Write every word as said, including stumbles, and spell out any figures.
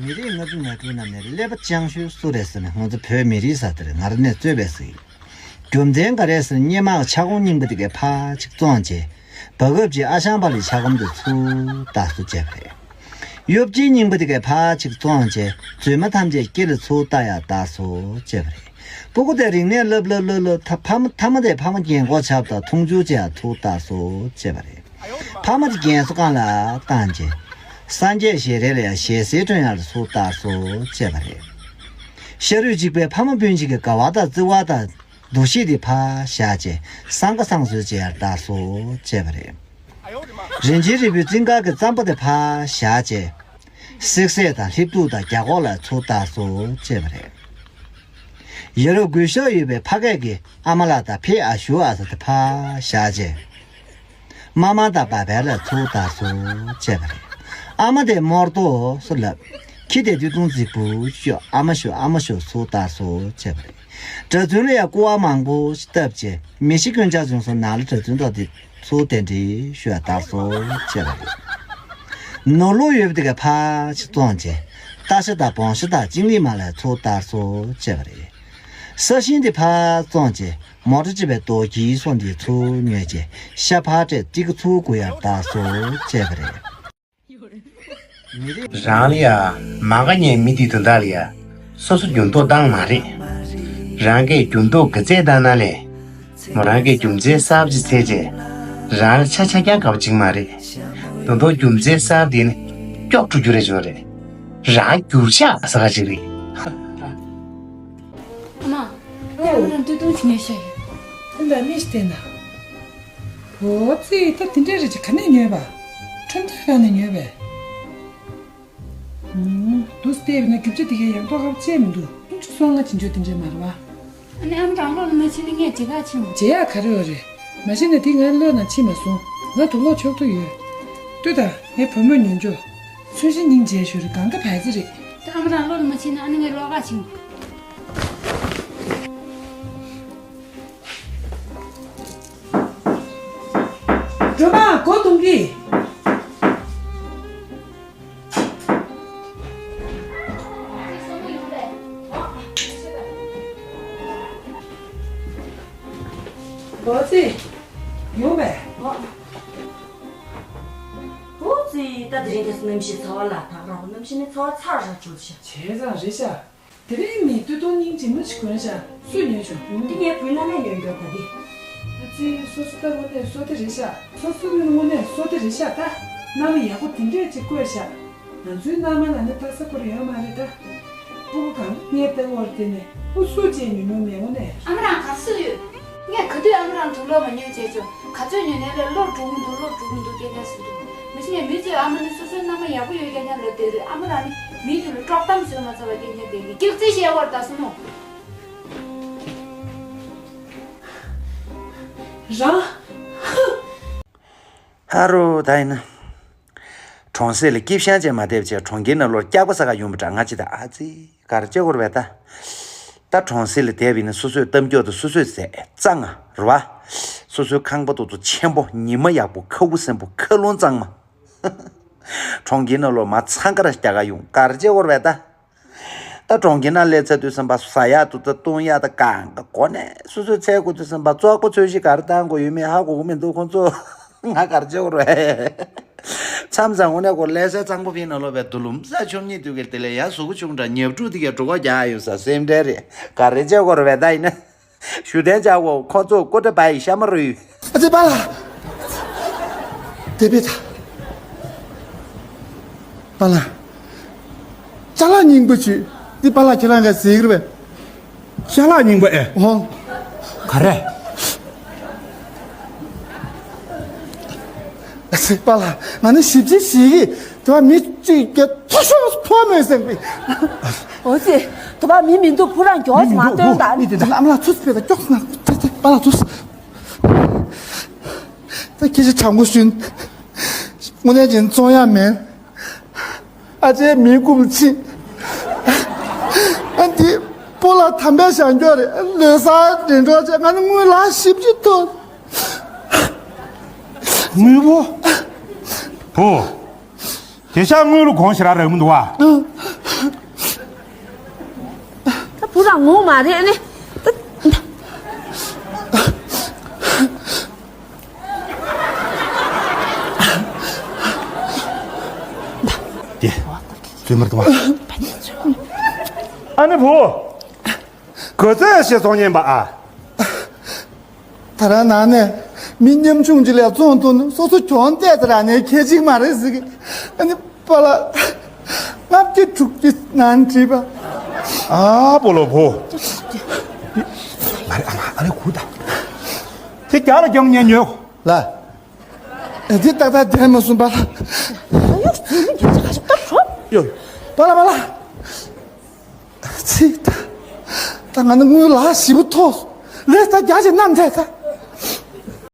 མི་རིགས་ལྔ་བཅུ་ང་དྲུག་རྣམས་ནས་ཀླད་པ་སྤྱང་ཤོས་སུ་རེད་ཟེར་ན། ང་ཚོ་བོད་མི་རིགས་ཟེར་དེ་རེད། ང་རང་ནས་རྩོད་པས་ཟེར་གྱི། རྒྱུ་མཚན་ག་རེ་ཟེར་ན། སྔོན་མ་ཕྱག་གོང་རྙིང་པ་དེ་གས་ཕར་ཅིག་བཙོངས་བྱས། བར་སྐབས་ཀྱི་ཨ་ཞང་པ་ལའི་ཕྱག་གོང་དེ་ཚུར་ལྟ་སོ་བྱས་པ་རེད། གཡོ་སྒྱུའི་རྙིང་པ་དེ་གས་ཕར་ཅིག་བཙོངས་བྱས། རྫུན་མ་ཐམས་ཅད་སྐེ་ལ་ཚུར་ལྟ་ཡག་ལྟ་སོ་བྱས་པ་རེད། སྤུ་གུ་དེ་རིག་གནས་བསླབ་བསླབ་བསླབ་བསླབ། ད་ཕ་མ་ཕ་མ་དེ་ཕ་མ་རྒན་གོག་ཆགས་པ་དང་མཐོང་ཆུང་བྱེད་ཡག་ཚུར་ལྟ་སོ་བྱས་པ་རེད། ཕ་མ་དེ་རྒན་གསོ་ཁང་ལ་བཏང་རྗེས། སངས་རྒྱས་ཞལ་རས་ལ་ཡང་ཞལ་གསེར་སྒྲོན་ཡག་ལ་ཚུར་ལྟ་སོ་བྱས་པ་རེད། ཤ་རུས་གཅིག་པའི་ཕ་མ་སྤུན་གཅིག་གི་དགའ་བ་དང་བརྩེ་བ་དང་འདུ་ཤེས་དེ་ཕར་བཞག་རྗེས། སང་ཀ་སང་གསོལ་བྱེད་ཡག་ལ་ལྟ་སོ་བྱས་པ་རེད། རིན་ཆེན་རིལ་བུའི་རྩིང་ཁ་གི་རྩམ་པ་དེ་ཕར་བཞག་རྗེས། བསྲེག་ཟས་དང་ལྷེབ་ཐུག་དང་རྒྱ་སྒོག་ལ་ཚུར་ལྟ་སོ་བྱས་པ་རེད། ཡ་རབས་གུས་ཞབས་ཡོད་པའི་ཕ་སྐད་ཀྱི་ཨ་མ་ལགས་དང་ཕེ་ཨ་ཞུ་ཨ་ཟེར་དེ་ཕར་བཞག་རྗེས། མ་མ་དང་བ་བན་ལ་ཚུར་ལྟ་སོ་བྱས་པ་རེད། ཨ་མ་དེ་མོར་ཏོ་སུ་ལབ། ཁྱི་དེ་དུས་ཐུང་རྫིག་པོ་ཤོ་ཨ་མ་ཤོ་ཨ་མ་ཤོ་ཚུར་ལྟ་སོ་བྱས་པ་རེད། གྲྭ་བཙུན་ལ་ཡང་སྐུ་བ་མང་པོ་ཞིག་བཏབ་རྗེས། མི་ཤི་རྐུན་ཇག་བྱུང་སོང་ན་ལ་གྲྭ་བཙུན་དག་དེ་ཚུར་གདན་འདྲེན་ཞུ་ཡག་ལྟ་སོ་བྱས་པ་རེད། ནོར་ལུག་ཡོད་པ་དེ་ག་ཕར་ཅིག་བཙོངས་རྗེས། རྟ་ཤ་དང་བོང་ཤ་དང་ཅིང་ལི་མ་ལ་ཚུར་ལྟ་སོ་བྱས་པ་རེད། ས་ཞིང་དེ་ཕར་བཙོངས་རྗེས། མོ་ཊ་ཅེས་པའི་རྡོ་དཀྱིལ་སོང་དེ་ཚུར་ཉོས་རྗེས། ཤ་ཕར་སྤྲད། ཏི་ཀ་ཚུར་བསྐུར་ཡག་ལྟ་སོ་བྱས་པ་རེད། མི་རེད། རང་ལ་ཡ་མ་དགའ་ཉེ་མི་དེ་དོན་དག་ལ་ཡ་སོ་སོ་འགྱུར་ལྡོག་བཏང་མ་རེད། རང་གིས་འགྱུར་ལྡོག་ག་ཚད་བཏང་ན་ལས། མོ་རང་གིས་རྒྱུ་མཚན་གསར་པ་ཅིག་འཚོལ་རྗེས། རང་ལ་ཆ་ཆ་རྐྱང་དགའ་པོ་ཅིག་མ་རེད། དོན་དག་རྒྱུ་མཚན་གསར་པ་དེ་ནི་སྐྱོག་འགྲོ་རྒྱུ་རེད་ཅོ་རེད། རང་འགྱུར་ཤག་ཟ་ག་ཅིག་རེད། ཨ་མ། ཨོ། ང་རང་སྟོད་ཐུང་ཅིག་ཉོས་ཤག་ཡོད། ཨ་ལ་མི་ཞིག་བསྟན་ན། འོ་ཙི། ད་དེ་འདྲའི་རེ་ཅིག་ག་ནས་ཉོས་པ། ཁྲོམ་ཐག་གང་ནས་ཉོས་པས། ཨུམ། འདུག་སེ་བལྟས་པ་ན་རྒྱུ་ཆ་དེ་གའི་ཡང་ཐོག་ཁ་བཅད་མི་འདུག་སུམ་ཅུ་སོ་ལྔ་ཅིག་འཇོག་དེ་འདྲས་མ་རེད་བ། ཨ་ནི་ཨ་མ་རང་ལོགས་ལ་མ་ཕྱིན་ན་ངས་བརྗེ་ཁ་ཕྱིན། བརྗེ་ཡག་ག་རེ་ཡོད་རེད། མ་གཞི་ནས་དེ་ང་ལོགས་ན་ཕྱིན་མ་སོང་། ང་དུག་ལོག་ཆོག་ཐུ་ཡོད། ལྟོས་དང་། ངའི་བུ་མོས་ཉོན་ཆོག་ཚོད་ཤིང་སྙིང་རྗེ་ཞོར་གང་ག་བལ་ཙི་རེད། ད་ཨ་མ་རང་ལོགས་ལ་མ་ཕྱིན་ན་ཨ་ནི་ངས་ལོག་ག་ཕྱིན། སྒྲོལ་མ་སྒོ་རྡུང་གི། འོ་ཙི། ཡོང་བས། འོ་ཙི། ད་དེ་རིང་ཁ་སང་གནམ་གཤིས་ཚ་བ་ལ་དྭགས་ར་བོ་གནམ་གཤིས་ནི་ཚ་བ་ཚ་ར་བྱུང་ཤག་བྱས་ཙང་རེད་ཤག་དེ་རིང་མི་སྟོད་ཐུང་སྙིང་རྗེ་མོ་ཞིག་གོན་ཤག་སུས་ཉོས་བྱུང་། འདི་ངའི་བུའི་མནའ་མས་ཉོས་ཡོད་ད་འདི། ཨ་ཙི། སོ་སོ་ད་དངོས་གནས་བསོད་བདེ་རེད་ཤག་སོ་སོ་ནི་དངོས་གནས་བསོད་བདེ་རེད་ཤག་ད་མནའ་མ་ཡག་པོ་དེ་འདྲས་ཅིག་བསྐོས་ཤག་ང་ཚོའི་མནའ་མ་ལ་ནི་ལྟ་ས་ཁོ་ར་ཡོད་མ་རེད་ད། སྤུ་གུ་གང་ངའི་ལྟ་བོར་དེ་ནས་སྤུ་སུ་ཅེས་ཉོ་མྱོང་མེད་དངོས་གནས། ཨ་མ་རང་ག་སུ་ཡོད། ངས་ག་དུས་ཨ་མ་རང་དུག་ལོག་མ་ཉོས་བྱས་ཆོག་ག་ཚོད་ཉོས་ནའི་ལས་ལོ་དྲུག་མི་འདུག་ལོ་དྲུག་མི་འདུག་སྐད་ཆ་ཟེར་འདུག་མི་ཤེས་ནས་མི་ཚོས་ཨ་མ་ནི་སོ་སོའི་མནའ་མ་ཡག་པོ་ཡོད་སྐད་ཆ་ལབ་བསྡད་རེད། ཨ་མ་རང་ནི་མིའི་དུས་ལ་དཀྲོག་གཏམ་བཟོས་མ་ཚར་བ་སྐད་ཆ་བསྡད་གི། སྐྱག་རྫུན་བཤད་བར་ད་སོ་མོ། རང་། ཧ་རོ། ད་ཡིན་ན། གྲོང་གསེབ་ལ་སྐྱིད་ཤང་ཅན་མ་བསྡད་པ་བྱས་གྲོང་ཁྱེར་ནང་ལོགས་སྐྱག་པ་ཟ་ག་ཡོང་པ་འདྲ། ང་ཅི་ད་ཨ་ཙི་ག་རེ་བྱེད་དགོས་རེད་པས་ད། ད་གྲོང་གསེབ་ལ་བསྡད་པ་ཡིན་ན་སོ་སོས་གཏམ་རྒྱུད་དང་སོ་སོས་ཟས་གཙང་ང་རེད་བ། སོ་སོའི་ཁང་པ་ཏོག་ཏོ་ཆེན་པོ་ཉི་མ་ཡག་པོ་ཁ་དབུགས་སིམ་པོ་ཁ་རླུང་གཙང་མ། གྲོང་ཁྱེར་ནང་ལོགས་མ་འཚང་ཁ་ར་རྒྱག་ག་ཡོང་ག་རེ་བྱེད་དགོས་རེད་པས་ད། ད་གྲོང་ཁྱེར་ནང་སླེབས་ཚར་དུས་ཙམ་པ་ཟ་ཡག་ཏོག་ཙམ་བཏུང་ཡག་ད་གང་ག་གོ་ནས་སོ་སོའི་ཚལ་དགོས་དུས་ཙམ་པ་བཙོག་པ་ཚོས་གཞི་ག་རེ་བཏང་དགོས་ཡོད་མེད་ཧ་གོ་གི་མི་འདུག་ཁོང་ཚོ། ང་གར་བྱེད་དགོས་རེད། མཚམས་མཚམས་དངོས་གནས་ཁོ་ལས་སའི་གཙང་པོ་ཕིན་ནང་ལོགས་པའི་དུ་ལུམ་ས་ཆུ་གཉིས་དུས་ཀྱི་དེ་ལས་ཡང་གཟུགས་པོ་ཆུང་དྲགས་ཉབ་ཕྲུག་དེ་གའི་གྲུ་ཁ་རྒྱག་ཡོད་ས་སེམས་ཁྲལ་རེད། ག་རེ་བྱེད་དགོས་རེད་པས་ད་ཡིན་ན། ཞུ་དན་ཅག་གོ་ཁོ་ཚོ་ཀུ་ཏྲ་བ་ཡི་ཤ་མ་རུལ། ཨ་ཙི་པཱ་ལགས། དེ་བས་ད། པཱ་ལགས། ཅ་ལག་རྙིང་པ་བྱུས། འདི་པཱ་ལགས་ཁྱེད་རང་ག་ཟེར་གི་རེད་པས། ཅ་ལག་རྙིང་པ་ཨེ། ཨོ། ག་རེ། ཨ་ཙི་པཱ་ལགས། ང་ནི་ཞིབ་ཅིག་ཞིག་གིས་དེ་བ་མི་གཅིག་གི་མཐོ་ཤོས་ཕོ་མོའི་སེམས་པའི། ཨོ་ཙི། དེ་བ་མི་མི་འདུག་བུ་རང་མགྱོགས་མ་སྟོན་དང་། མི་དེ་འདྲ་ཨ་མ་ལགས་ཚུགས་པའི་ད་མགྱོགས་ན་ད་ད་པཱ་ལགས་ཚུགས། ད་ཁྱེད་ཀྱི་དྲང་པོ་ཞུས། དངོས་གནས་ཀྱི་བཙོང་ཡག་མེད། ཨ་ཅེ་མི་རྐུབ་ཕྱིན། ཨ་འདི་སྤོ་ལགས་དམ་པའི་བྱང་ཆུབ་རེད། ལོ་གསར་རིན་གྲོགས་ཅེས་ང་ནི་དངུལ་ལག་བཞི་བཅུ་ཐོབ། དངུལ་པོ། བུ། དེ་ཤག་དངུལ་ལ་གོང་ཞེ་དྲག་རག་མི་འདུག་བ། ངོ་མ་རེད་ནི། དེ་བཙུན་མར་དུ་མ། ཨ་ནི་བུ། གོ་ཚད་ཞེས་སོང་ཉན་པ་ཨ། ད་རང་ནང་ནས་མི་ཉམ་ཆུང་ཅིག་ལ་བཙོང་ཐུབ་ན་སོ་སོ་གྱོང་གཏད་དེ་རང་ནས་ཁྱད་ཅིག་མ་རེད་ཟེར་གི། ཨ་ནི་པཱ་ལགས། ལྔ་བརྒྱ་དྲུག་ཅུ་ནང་བྲིས་པ། ཨ་སྤོ་ལོ་བུ། ཨ་རེ་ཨ་མ་ཨ་རེ་ཁུ་ད། དེ་རྒྱ་ལ་རྒྱང་ཉན་ཉོ། ལ། ཨ་དེ་ཏག་ཏག་བསྡད་མ་སོང་པཱ་ལགས། ཨ་ཡོ་བཙུན་མོ་རྒྱ་ཆ་ཁ་ཤོག་ཏག་ཧྲོ། ཡོ། པཱ་ལགས་པཱ་ལགས། ཚིག་ད། ད་ང་ནི་དངུལ་ལག་ཞིབ་པོ་ཐོགས་སོང་། ལས་ད་རྒྱ་ཆེ་ནམ་འདྲ་ད།